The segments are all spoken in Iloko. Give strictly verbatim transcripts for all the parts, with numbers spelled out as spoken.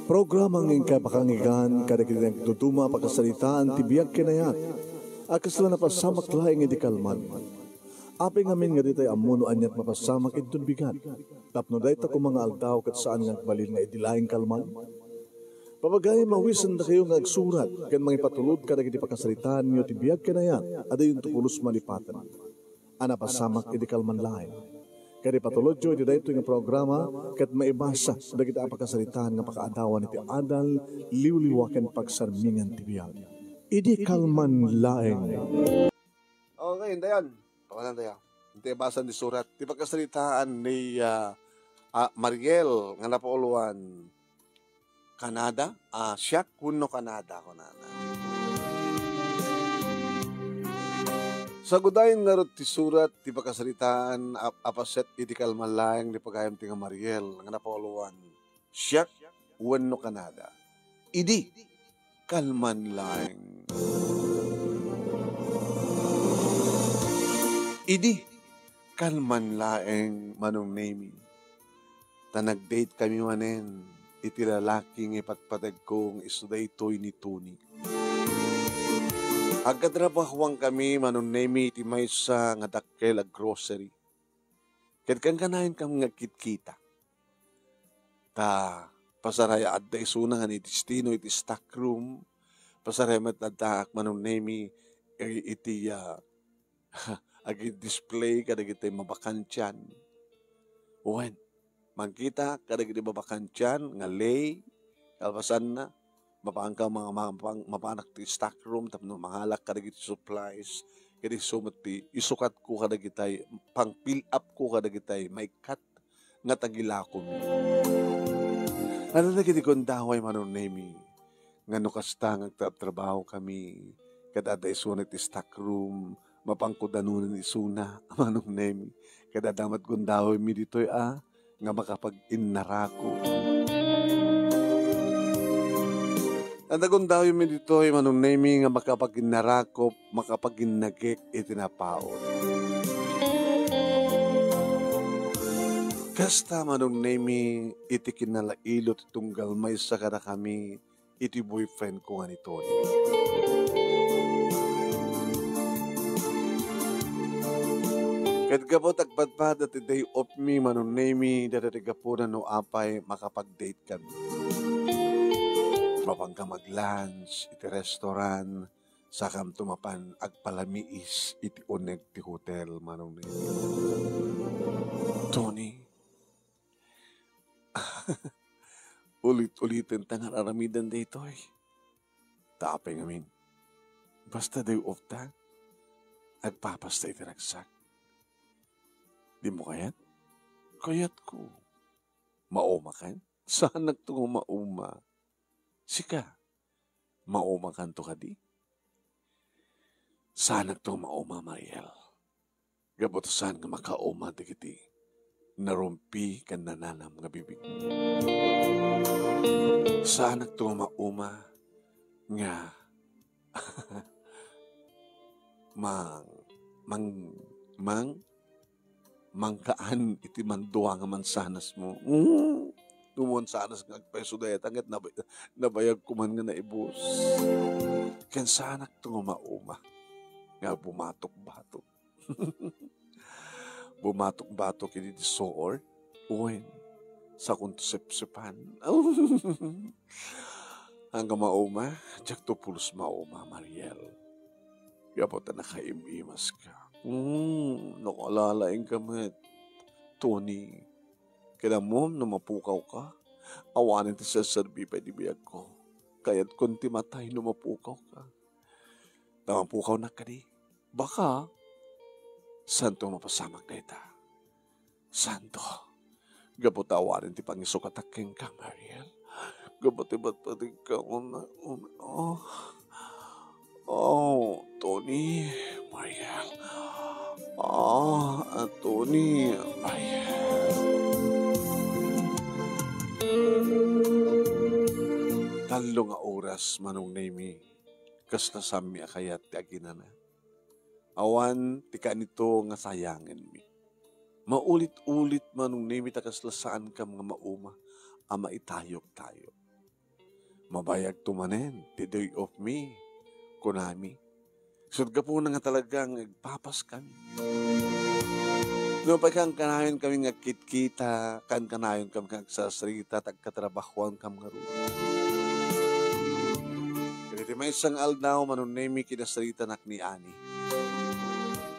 Programa nga inkay pakanggan kadagiti nagduduma a pakasaritaan ti biag ken ayat a kasla napasamak laeng iti kalman. Apay ngamin nga ditay ammo no aniat mapasamak inton bigat, tapno dayta koma nga aldaw ket saan nga agbalin nga idi laeng kalman? Papagayen, mawisendakayo nga agsurat ken mangipatulod kadagiti pakasaritaanyo ti biag ken ayat a dayonto pulos malipaten a napasamak idi kalman laeng. Ket ipatulodyo iti daytoy nga programa ket maibasa dagiti a pakasaritaan nga pakaadawan iti adal, liwliwa ken pagsarmingan ti biag. Idi kalman laeng. Okay, indayan. Pakunan tayo. Inti basan di surat. Ti pakasaritaan ni, ah, ah, Mariel nga napauluan. Canada? Ah, siak wenno Canada, kunana. Sagudayen ngarud ti surat ti pakasaritaan a, a paset iti kalman laeng ni pagayam ti nga Mariel nga napauluan. Siak wenno Canada. Idi, kalman laeng. Idi, kalman laeng, Manong Nemi. Ta nag-date kami manen iti lalaki nga ipatpategko nga isu daytoy ni Tony. Agkatrabahoan kami, Manong Nemi, iti maysa nga dakkel a grocery. Ket kankanayon kami nga agkitkita. Ta pasaray a adda isuna nga ni destino iti stock room. Pasaray met addaak, Manong Nemi, i-, iti, ah, agi-display kadagiti mabakantian. Wen, mangkita kadagiti mabakantian nga lay, kalpasanna, mapanka, mga, mga, mapang-, mapanak ti stock room tapno mangalak kadagiti supplies. Ket isu met ti isukatko kadagitay, pang-fill up ko kadagitay maikkat nga tagilakomi. Adda dagiti gundaway, Manong Nemi, nga no kasta nga agtrabtrabaho kami, ket adda isuna iti stock room, mapangkudanonen isuna, Manong Nemi, ket adda met gundawaymi ditoy a, nga makapag-innarako. Adda gundawaymi ditoy, Manong Nemi, nga makapag-innarako, makapaginnagek iti napaut. Kasta, Manong Nemi, iti kinalailo ti tunggal maysa kadakami iti boyfriend ko nga ni Tony. Ket gapu ta agpadpada ti day off mi, Manong Nemi, dayta ti gapuna no apay makapag-date kami. Mapanka mag-lunch iti restaurant, sakamto mapan agpalamiis iti uneg ti hotel, Manong Nemi. Tony, ulit-uliten ta nga aramiden daytoy. Ta apay ngamin, basta day off ta, agpapasta iti ragsak. Dimo kayat? Kayatko. Maumakan? Saanakto nga mauma. Sika, maumakanto kadi? Saanakto nga mauma, Mariel. Gapu ta saan nga makauma dagiti narumpi ken nananam nga bibig. Saanakto nga mauma nga mang, mang, mang, mangkaan iti mandua nga mansanasmo. Mm. No mansanas nga agpayso dayta, ket nab-, nabayagko man nga naibus. Ken saanakto nga mauma nga bumatok-batok. Bumatok-batok iti disoor. Wen, sakonto sepsepan. Angga mauma, diakto pulos mauma, Mariel. Gapu ta nakaim-imaska. Hmm, nakalalaingka met, Tony. Ket ammom no mapukawka, awanen ti serserbi pay ti biagko. Kayatkon ti matay no mapukawka. Ta mapukawnak kadi? Baka, saanto mapasamak dayta? Saanto? Gapu ta awanen ti pangisukatak kenka, Mariel. Gapu ti patpategka, una, una, oh. Oh, Tony, Mariel. Ah, Tony, Mariel. Tallo nga oras, Manong Nemi, kasla saanmi a kayat ti aginana. Awan ti kaanito nga sayangenmi. Maulit-ulit, Manong Nemi, ta kasla saankam nga mauma a maitayok-tayok. Mabayagto manen ti day off mi, kunami. Isut' gapuna nga talaga nga agpapaskami. Nupay kanayon kami nga agkitkita, kanayon kami nga agsarsarita, ta agkatrabahoan kam ngarud. Ket iti maysa nga aldaw, Manong Nemi, kinasaritanak ni Ani.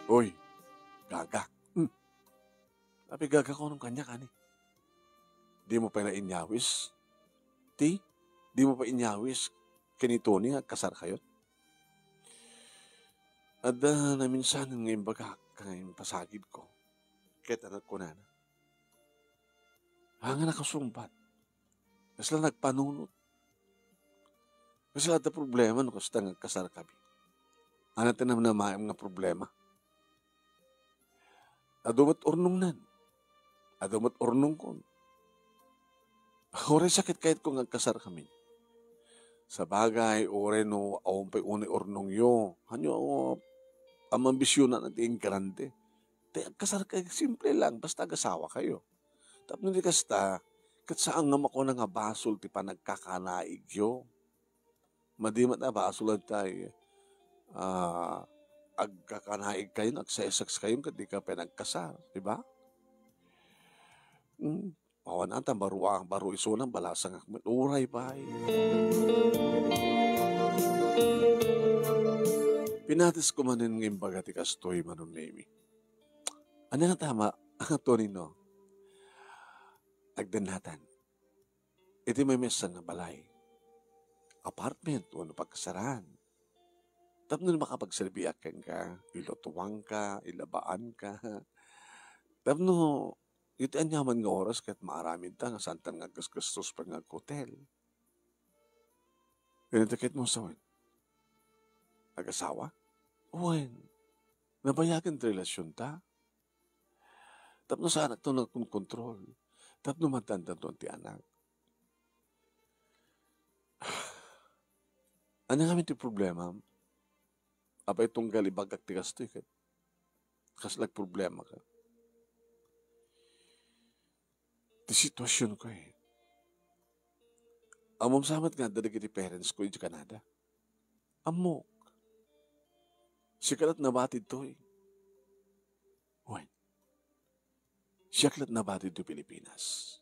Hoy, gaga. Hmm. Apay gaga kunam kaniak, Ani? Dimo pay la inyawis? Ti, dimo pay inyawis ken ni Tony nga agkasarkayon? Adda naminsan nga imbagak nga impasagidko. Ket ano kunana? Haan nga nakasungbat. Kasla nagpanunot. Kasla adda problema no kasta nga agkasarkami. Ania ti namnamaem nga problema? Adu met urnongnan. Adu met urnongkon. Uray sakit kayatko nga agkasarkami. Sabagay, uray no awan pay unay urnongyo, hanyo a mambisiona ti ingrande. Ti agkasarkayo, simple lang, basta agasawakayo. Tapno di kasta, ket saan nga makuna nga basol ti panagkakanaigyo. Madi met a basol dayta, ah, agkakanaigkayon, agsesekskayon ket dika pay nagkasar, di ba? Hmm, awan ata, baro a, baro isuna, balasangak met. Uray pay. Pinatesko manen nga imbaga ti kastoy, Manong Nemi. Ania nga tama, Tonino? Agdennatan. Iti maymaysa nga balay, apartment wenno pagkasaran. Tapno makapagserbiak kenka, ilutuanka, ilabaanka. Tapno iti aniaman nga oras ket maaramidta nga saantan nga aggasgastos pay nga aghotel. Ken iti kayatmo a sawen? Agasawa? Wen, nabayagen ti relasionta? Tapno saanakto nga agkonkontrol. Tapno madandanto ti anak. Ania ngamin ti problema? Apay tunggal ibagak ti kastoy ket kasla agproblemaka? Ti situasionko, eh. Ammom sa met nga adda dagiti parentsko idiay Canada? Ammok. Sika lat nabati ditoy. Wen, siak lat nabati ditoy Pilipinas.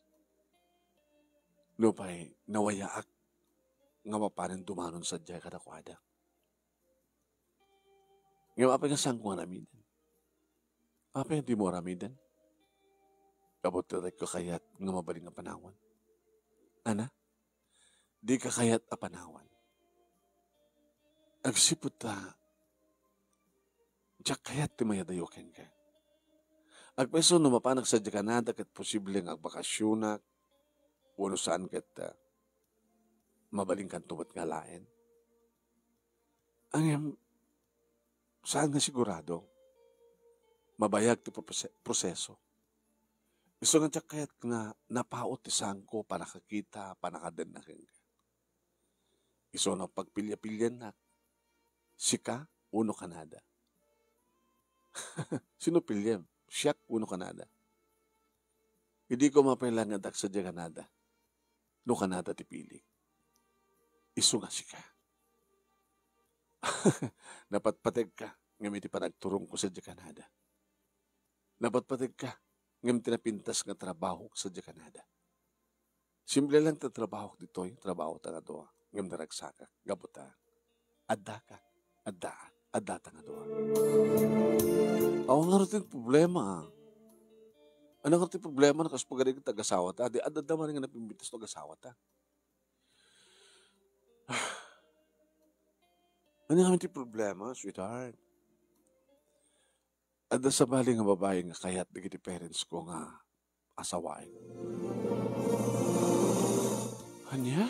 Nupay nawayaak nga mapanen dumanon sadiay kadakuada. Ngem apay nga saanko nga aramiden? Apay nga dimo aramiden? Gapu ta dika kayat nga mabalin a panawan. Ana? Dika kayat a panawan. Agsipud ta, diak kayat ti mayadayo kenka. Agpayso no mapanak sadiay Canada ket posible nga agbakasionak, wenno saan ket, ah, mabalinkanto met nga alaen. Ngem, saan nga sigurado, mabayag ti propose-, proseso. Isu nga diak kayat nga napaut ti saanko, pannakakita, pannakadenna kenka. Isu nga pagpiliapiliannak, sika wenno Canada. Sino piliem? Siak wenno Canada? Idi ko mapaila nga addak sadiay Canada, no Canada ti pilik, isu nga sika. Napatpategka ngem iti panagturongko sadiay Canada. Napatpategka ngem ti napintas nga trabahok sadiay Canada. Simple lang ti trabahok ditoy, trabaho ta nga dua, ngem naragsakak, gapu ta addaka, adda, adda ta nga dua. Awan ngarud ti problema. Ania ngarud ti problema no kas pagarigan ta agasawata? Di adda, adda man nga napimbitas no agasawata. Ania ngamin ti problema, sweetheart? Adda sabali nga babai nga kayat dagiti parents ko nga asawaen. Ania?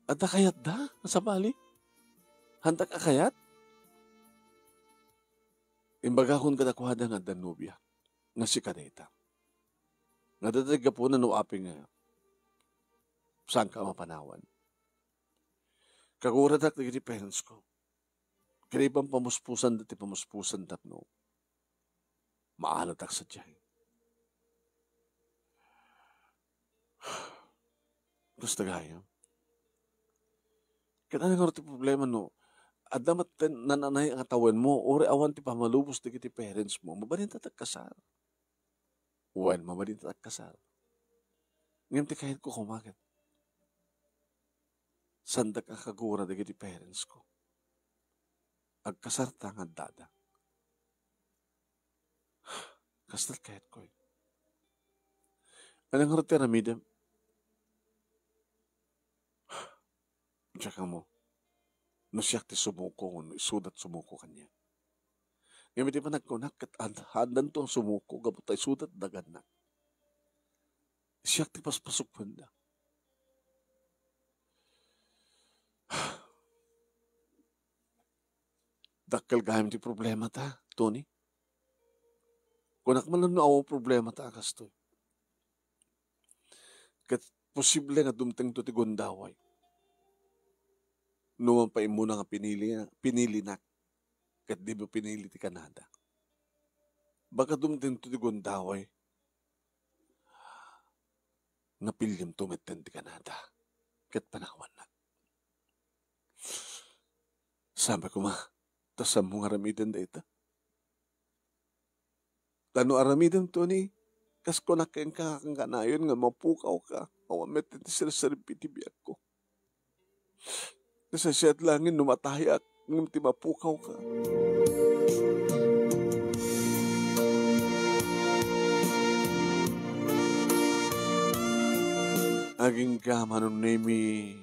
Adda kayatda nga sabali? Haandak a kayat? Imbagakon kadakuada nga adda nobia, nga sika dayta. Nga adda ti gapuna no apay nga saanka a mapanawan. Kaguradak dagiti parents ko. Kaipapan pamuspusanda ti pamuspusan tapno maalatak sadiay. Kasta gayam. Ket ania ngarud ti problema no adda met ti nananay nga tawenmo, uray awan ti pammalubos dagiti parents mo, mabalinta ti agkasar. Wen, mabalinta ti agkasar. Ngem ti kayatko koma ket, saandak a kagura dagiti parents ko. Agkasarta nga addada. Kasta ti kayatko, eh. Ania ngarud ti aramidem? Diak ammo no siak ti sumuko wenno isuda ti sumuko kaniak. Ngem iti panagkunak ket ad-, addanto a sumuko gapu ta isuda ti daganna. Siak ti paspasukenda. Dakkel gayam ti problemata, Tony. Kunak man no awan problemata a kastoy. Ket posible nga dumtengto ti gundaway. No mapaimmuna nga pinili, pinilinak, ket dimo pinili ti Canada. Baka dumtengto ti gundaway nga piliemto metten ti Canada ket panawannak. Saan koma, ta saanmo nga aramiden dayta. Ta no aramidem, Tony, kas kunak kenka, kanayon nga mapukawka, awan met ti sarsarita iti biagko. Nasaysayaat laeng no matayak, ngem ti mapukawka. Agingga, Manong Nemi,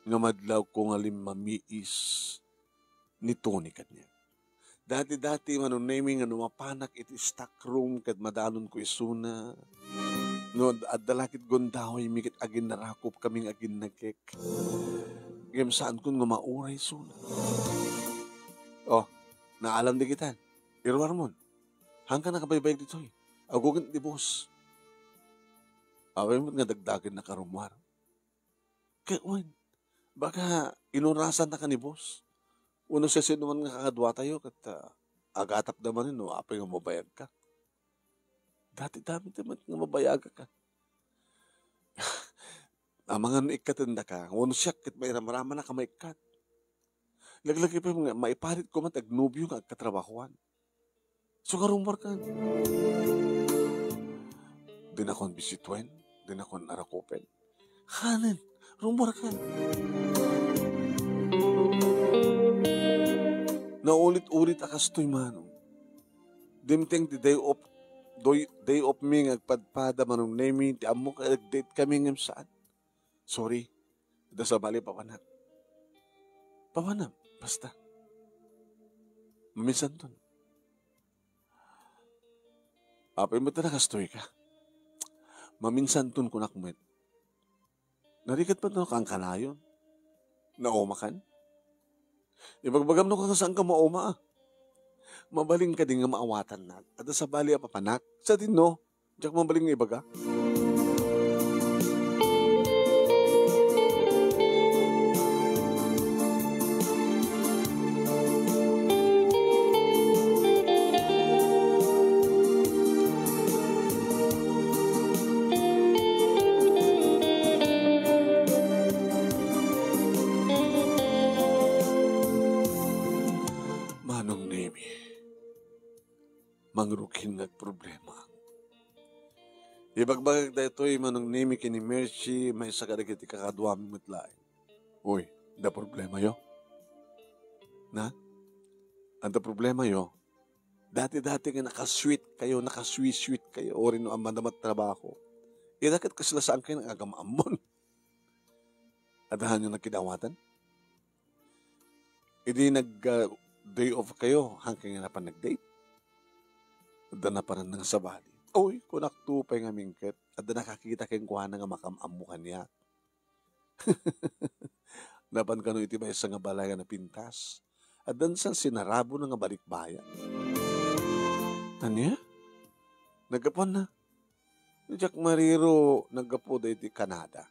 nga madlawko nga limmamiis ni Tony kaniak. Dati-dati, Manong Nemi, nga no mapanak iti stock room ket madanonko isuna, no ad-, adda la ket gundawaymi ket aginnarakopkami nga aginnakek. Ngem saankon nga mauray isuna. Oh, naalam digitan. Iruarmon. Haanka nakabaybayag ditoy. Agugen ti boss. Awan met nga dagdagen nakarumar. Ket wen, baka inurasannaka ni boss. Wenno siasinoman nga kakaduatayo ket, ah, agatapda manen no apay nga mabayagka. Dati-dati met nga mabayagaka. Amangan no ikkatendaka, wenno siak ket mairamramannak a maikkat. Laglagipen nga maiparit koma ti agnobio nga agkatrabahoan. So, nga rummuarkan. Dinakon bisituen, dinakon arakupen. Hanen, rummuarkan. Naulit-ulit a kastoy, Manong. Dimteng ti day off, doy-, day off mi nga agpadpada, Manong Nemi, ti ammok a nag-date kami ngem saan. Sorry. Adda sabali, papanak. Papanam, basta. Maminsanton. Apay met ta nakastoy ka. Maminsanton kunak met. Narigat pa no kankanayon. Naumakan? Ibagbagam no kang saan ka mauma, ah. Mabalin kadi nga maawatannak. Adda sabali a papanak. Sadino? Diak mabalin nga ibaga. Manong Nemi, mangrugi nga agproblema. Ibagbagak daytoy, Manong Nemi, ken ni Mercy, maysa kadagiti kakaduami met laeng. Uy, adda problemayo? Na? Adda problemayo? Dati-dati nga nakasweet kayo, nakasweet-sweet kayo, uray no ammanda met trabaho. Ida ket kasla saan kayo nga agam-ammon. Adda haanyo nagkidawatan? Idi nag, ah, day off kayo, haan kayo nga napan nag-date? Adda napanan nga sabali. Uy, kunak to pay ngamin ket, adda nakakita kenkuana nga makam-ammo kaniak. Napan kano iti maysa nga balay nga napintas. Addan sa sinarabona nga balikbayan. Ania? Naggapuanna? Diak mariro naggapu daydi Canada.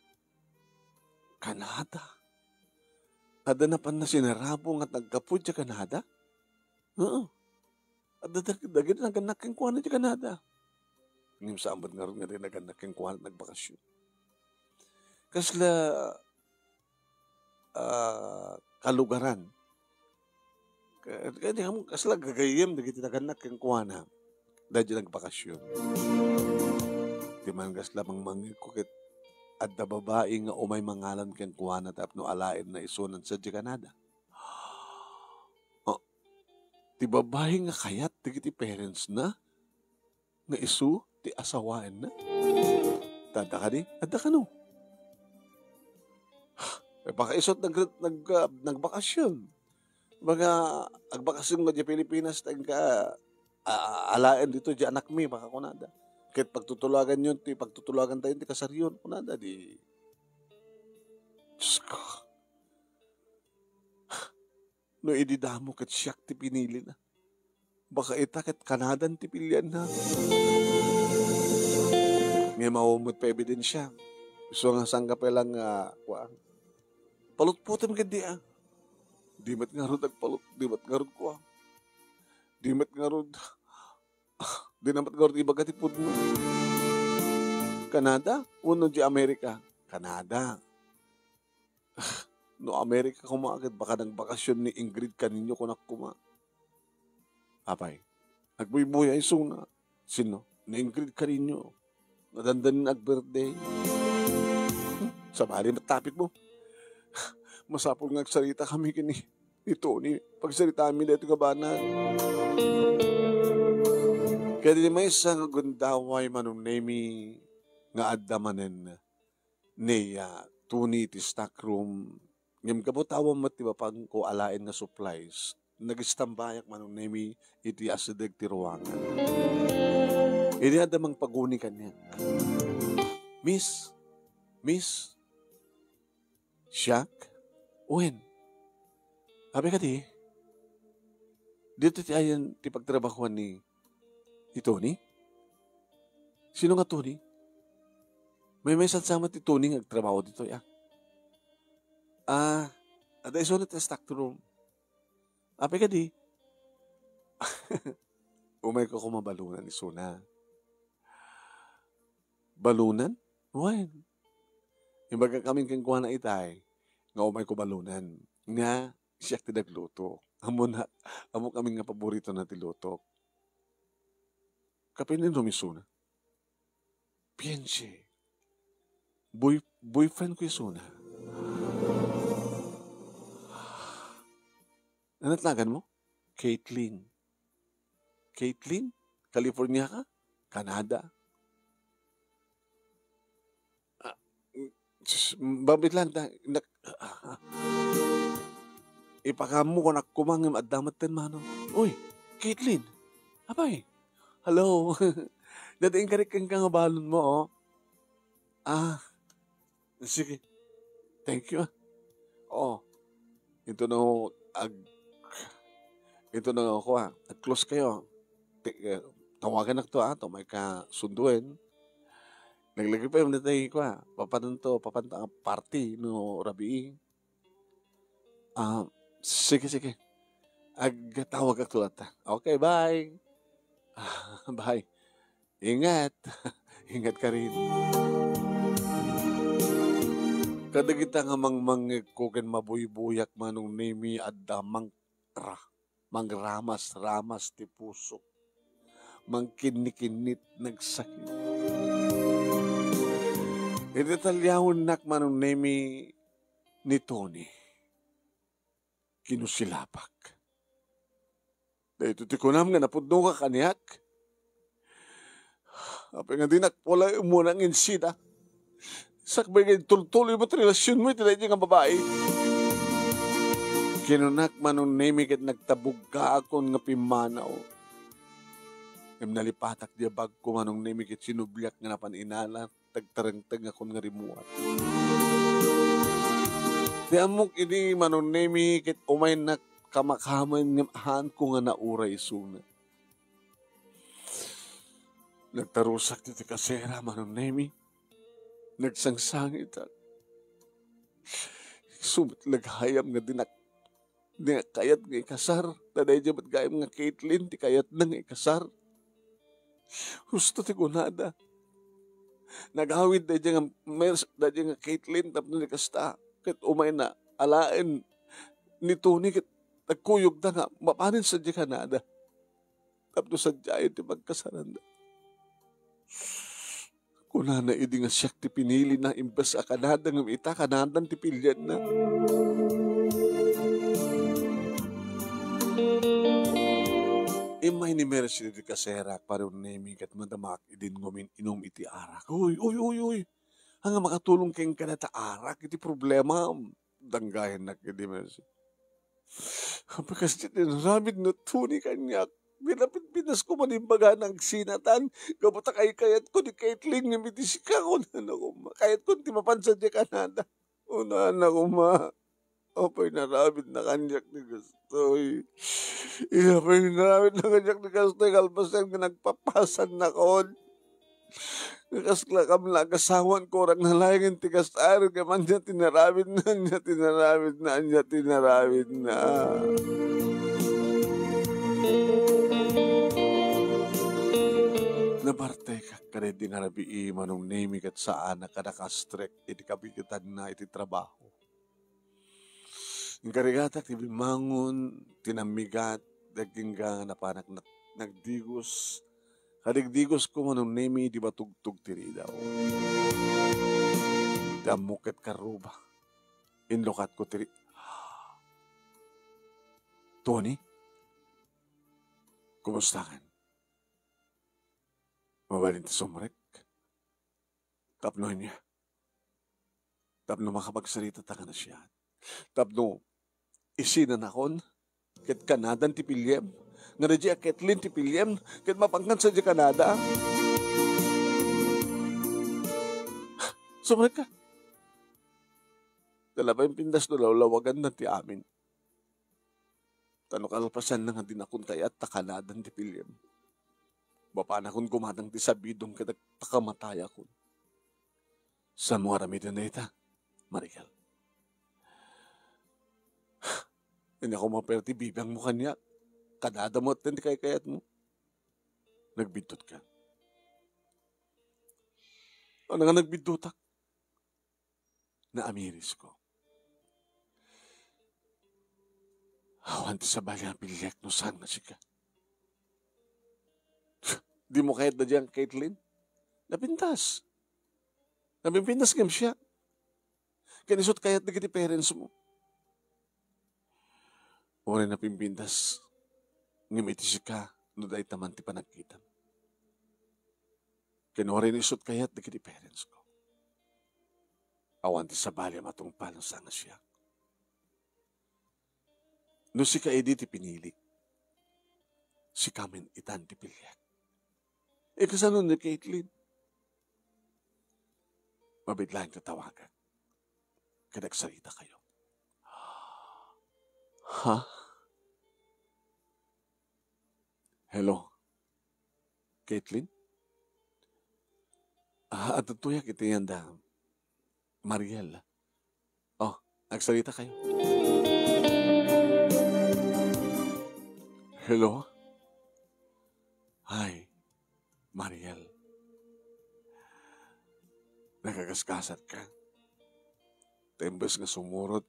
Canada? Adda napanna sinarabo nga naggapu idiay Canada? Oo. Adda dag-, dagiti nagannak kenkuana idiay Canada. Ngem saan met ngarud nga di nagannak kenkuana nagbakasyon. kasla, ah, kalugaran. Ka-, kadi amo, kasla gagayyem dagiti nagannak kenkuana. Daydi nagbakasyon. Ti man kasla mangmangngegko ket adda babai nga umay mangalan kenkuana tapno alaenna isunan sadiay Canada. Ah, ti babai nga kayat dagiti parents na, nga isu ti asawaenna? Ta adda kadi? Adda kano? Eh, baka isu't nag-, nag-, ah, nagbakasyon. Baga, agbakasyon nga di Pilipinas, ta inka, ah, alaen dito di anakmi, baka kunada. Ket pagtutulagan yon ti, pagtutulagan tayo ti kasaryon, kunada, di. Diyos ko. No idi damo ket siak ti pinilina. Baka ita ket Kanadan ti pilianna. Ngem awan met pay ebidensia. Isu nga sangkapay lang nga, kuan. Palutpotem ket di, ah. Di met ngarud agpalut, di met ngarud, kuan. Di met ngarud, di na met ngarud ibaga ti pudno. Canada? Wenno di Amerika? Canada. No Amerika koma, ket baka nagbakasyon ni Ingrid Cariño, kunak koma. Apay, agbuybuya isuna. Sino? Ni Ingrid Cariño. Nadandanin agbirthday. Hmm, sabali met topic mo. Masapul nga agsarita kami ken ni, ni Tony. Pagsaritaanmi daytoy nga banag. Ket idi maysa nga gundaway, Manong Nemi, nga adda manen ni, ah, Tony iti stockroom. Ngem gapu ta awan met ti mapangko alaen nga supplies, nagistambayak, Manong Nemi, iti asideg ti ruangan. Idi adda mangpaguni kaniak, "Miss, miss." "Siak? Wen? Apay kadi? Dito ti ayan ti pagtrabahuan ni, ni Tony?" "Sino nga Tony? Maymaysa sa met ti Tony nga agtrabaho ditoy, ah." "Ah, adda isuna ti stock room." "Apay kadi?" Umayko koma balunan isuna. "Balunan? Wen?" Imbagak amin kenkuana itay nga umayko balunan, nga siak ti nagluto. Ammona, ammok amin nga paboritona ti lutok. "Kapininnom isuna?" "Fiancé. Boy-, boyfriend ko isuna." "Ano tinagan mo?" "Caitlin." "Caitlin? California ka? Canada?" "Ah, mm, sus, mm, bambit lang, ta-, nak-, ah, ah. Ipakammo ko, nak, kumangem, adda met ten mano. Uy, Caitlin! Apay! Hello! Dati, inkarik kenka nga balon mo, oh." "Ah, sige. Thank you, ah." "Oh, ito no, ag-, ito no, ako, ah, ag-close kayo. Ti-, eh, tawagan ak to, ah, to may kasunduen. Laglagipayo, natay ko, ah. Papananto, papanto ang party no rabii." "Ah, sige, sige. Agtawag ak to latta. Okay, bye." "Ah, bye. Ingat. Ingat ka rin." Kadagita nga mangmangngegko ken mabuybuyak, Manong Nemi, adda mangkra-, mangramas-ramas ti pusok. Mangkinnikinnit, nagsakit. Iti talyawennak, Manong Nemi, ni Tony, kinusilapak. Daytoy ti kunam nga napudno ka kaniak. Apay nga dinak pala umuna nga insina. Sakbay nga intultuloy mo ti relasionmo iti daydi nga babai. Kinunak, Manong Nemi, ket nagtabuggaakon nga pimmanaw. Ngem nalipatak di abagko, Manong Nemi, ket sinubliak nga napan inala, tagtarengtengakon nga rimmuar. Ti ammok idi, Manong Nemi, ket umaynak kamakamen ngem haanko nga nauray isuna. Nagtarusak ti kasera, Manong Nemi. Nagsangsangitak. Isu met laggayam nga dinak, dinak kayat nga ikasar. Ta daydiay met gayam nga Caitlin ti kayatna nga ikasar. Husto ti kunada. Nagawid daydiay nga Mers-, daydiay nga Caitlin tapno ni kasta. Ket umayna alaen ni Tony ket nagkuyogda nga mapanen sadiay Canada. Tapno sadiayen ti pagkasaranda. Kunana idi nga siak ti pinilina imbes a Canada ngem ita Canadan ti pilianna. Immay ni Mercy ti kaserak, Pare Nemi, ket madamak idin ngumin-inum iti arak. Uy, uy, uy, uy! Ania makatulong kenka dayta arak iti problemam? Danggayannak idi Mercy. Apay kasdiay ti inaramidna Tony kaniak? Pinapinas koma ni imbagana agsinatan. Gapu ta kaykayatko ni Caitlin ngem iti sika, kunana koma. Kayatkon ti mapan sadiay Canada. Kunana koma. Apay inaramidna kaniak ni kastoy? Apay inaramidna kaniak ni kastoy, kalpasan nga nagpapasannakon. Nga kasla kam la agasawan, kurang na laeng ti kasta, ngem ania ti inaramidna, ania ti inaramidna, ania ti inaramidna. Nabartekak kadaydi nga rabii, Manong Nemi, ket saanak a nakastrek iti kabigetanna iti trabaho. Inkarigatak ti bimmangon, ti nammigat, agingga nga napanak nag-, nagdigos. Kadigdigosko, Manong Nemi, idi matugtog ti ridaw. Ti ammok ket karruba. Inlukatko ti ri-, Tony? Kumustakan? Mabalin ti sumrek? Tapno ania? Tapno makapagsaritata nga nasayaat. Tapno isinanakon, ket Canadan ti piliem. Nga daydiay a Caitlin ti piliem, ket mapankan sadiay Canada. Sumrekka. Dala pay impintas no lawlawaganna ti amin. Ta no kalpasanna nga dinakon kayat ta Canadan ti piliem, mapanakon gumatang ti sabidong ket agpakamatayakon. Saanmo nga aramiden dayta, Mariel? Ania koma pay ti bibiangmo kaniak? Canada met ti kaykayatmo. Nagbiddutka. Ania nga nagbiddutak? Naamirisko. Awan ti sabali a piliek no saan nga sika. Dimo kayat daydiay a Caitlin? Napintas. Napimpintas ngem siak. Ken isut kayat dagiti parents mo. Uray napimpintas ngem iti sika no dayta man ti panagkitam. Ken uray isut kayat dagiti parents ko. Awan ti sabali a matungpal no saan nga siak. No sika idi ti pinili, sika met itan ti piliek. Ikasano ni Caitlin? Mabiit laeng ti tawagak ket agsaritakayo. Ha? Hello? Caitlin? Ah, adtoyak iti yanda. Mariel. Oh, agsarita kayo. Hello? Hi, Mariel. Nakagaskasat ka? Ta imbes nga sumurot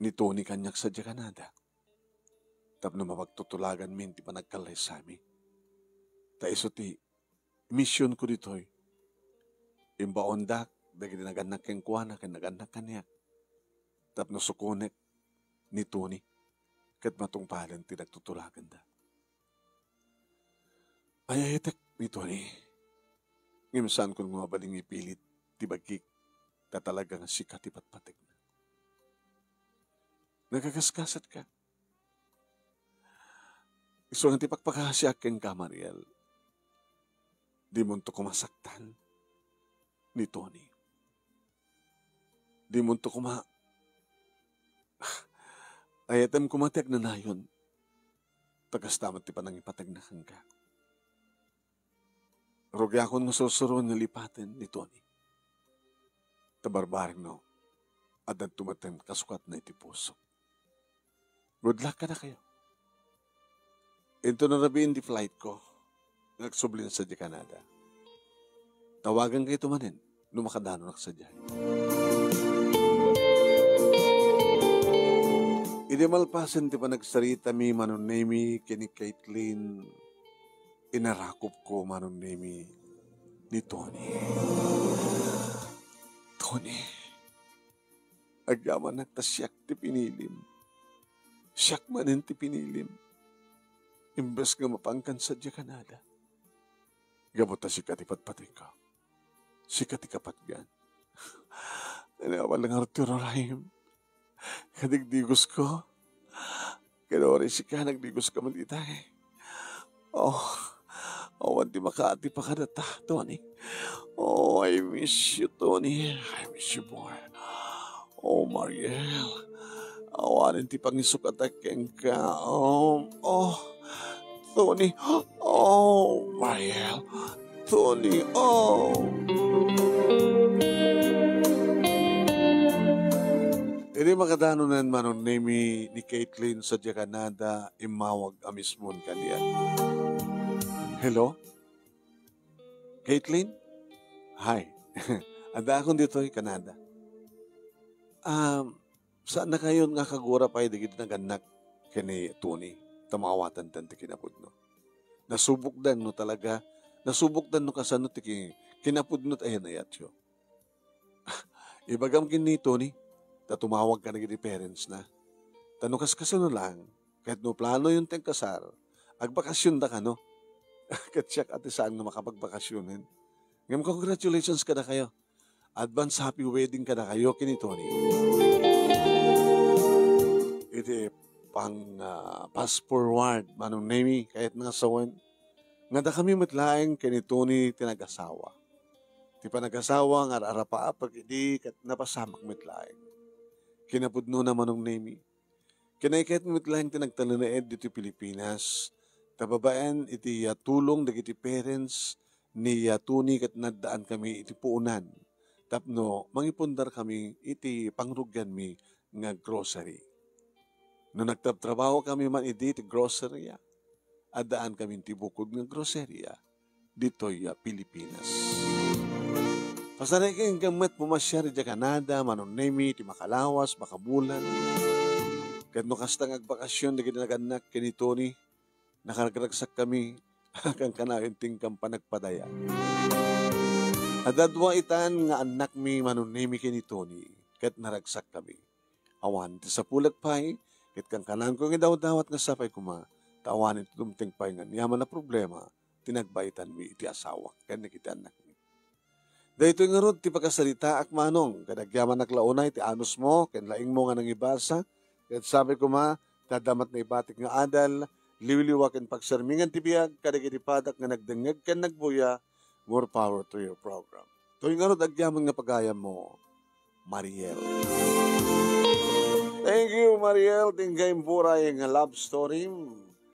ni Tony kaniak sadiay Canada tapno mapagtutulaganmin ti panagkallaysami. Ta isu ti misionko ditoy. Imbaondak dagiti nagannak kenkuana ken nagannak kaniak tapno sukonek ni Tony ket matungpalen ti nagtutulaganda. Ay-ayatek ni Tony, ngem saanko nga mabalin nga ipilit ti bagik ta talaga nga sika ti patpategna. Nagagaskasat ka. Isu nga ti pakpakasiak kenka, Mariel. Dimonto koma saktan ni Tony. Dimonto koma, ayatem koma ti agnanayon. Ta kasta met ti panangipategna kenka. Rugiakon nga sursuroen nga lipaten ni Tony. Ta barbareng no, addanto met ti kasukatna iti puso. Good luck kadakayo. Inton narabiin ti flight ko, nga agsublin sadiay Canada. Tawagan kayto manen no makadanunak sadiay. Idi malpasen ti panagsaritami, Manong Nemi, ken ni Caitlin, inarakupko, Manong Nemi, ni Tony. Tony, agyamanak ta siak ti pinilim. Siak manen ti pinilim. Imbes nga mapankan sadiay Canada. Gapu ta sika ti patpatika. Sika ti kapatgan. Ania, awan la ngarud ti urarayem. Kadigdigosko. Ken uray sika, nagdigoska met itay. Oh, awan ti makaatipaka data, Tony. Oh, I miss you, Tony. I miss you, boy. Oh, Mariel. Awanen ti pangisukata kenka. Um, oh, Tony. Oh, Mariel. Tony. Oh. Idi makadanunan, Manong Nemi, ni Caitlin sadiay Canada, immawag a mismon kaniak. Hello? Caitlin? Hi. Addaakon ditoy Canada. Um, saannakayon nga kagura pay dagiti nagannak ken ni Tony, ta maawatandan ti kinapudno. Nasubokdan no talaga, nasubokdan no kasano ti ki-, kinapudno ti ayan-ayatyo. Ibagam ken ni Tony, ta tumawag ka dagiti parents na. Ta no kaskasano lang, ket no planoyon ti agkasar, agbakasionda kano. Ket siak a ti saan nga makapagbakasionen. Ngem congratulations kadakayo. Advance happy wedding kadakayo ken ni Tony. Iti pang, ah, fast forward, Manong Nemi, kayatna nga sawen, nga dakami met laeng ken ni Tony ti nagasawa. Ti panagasawa nga ar-arapaapek idi ket napasamak met laeng. Kinapudnona, Manong Nemi, kinaykayat met laeng ti nagtalinaed ditoy Pilipinas, ta babaen iti, ah, tulong dagiti parents ni, ah, Tony ket naddaan kami iti puonan tapno mangipundarkami iti pangrugianmi nga grocery. No nagtrabtrabaho kami man idi ti groceria, addaan kami ti bukod nga groceria ditoy a Pilipinas. Pasareken ken met pumasiar idiay Canada, Manong Nemi, ti makalawas, makabulan. Ket no kasta nga agbakasion dagiti nagannak ken ni Tony, nakaragragsak kami, kankanayon ti inkam panagpadaya. Adda dua itan nga annakmi, Manong Nemi ken ni Tony, ket naragsak kami. Awan ti sapulek pay, ket kankanaanko nga idawdawat nga sapay koma, ta awan ti dumteng pay nga aniaman a problema ti nagbaitanmi iti asawak ken dagiti annakmi. Daytoy ngarud ti pakasaritaak, Manong, ket agyamanak la unay ti anusmo ken laingmo nga nangibasa, ket sapay koma, ta adda met naibatik nga adal, liwliwa ken pagsermingan ti biag kadagiti padak nga nagdengngeg ken nagbuya, more power to your program. Toy ngarud agyaman nga pagayammo, Mariel. Thank you, Mariel. Ti inkay impuray nga love story.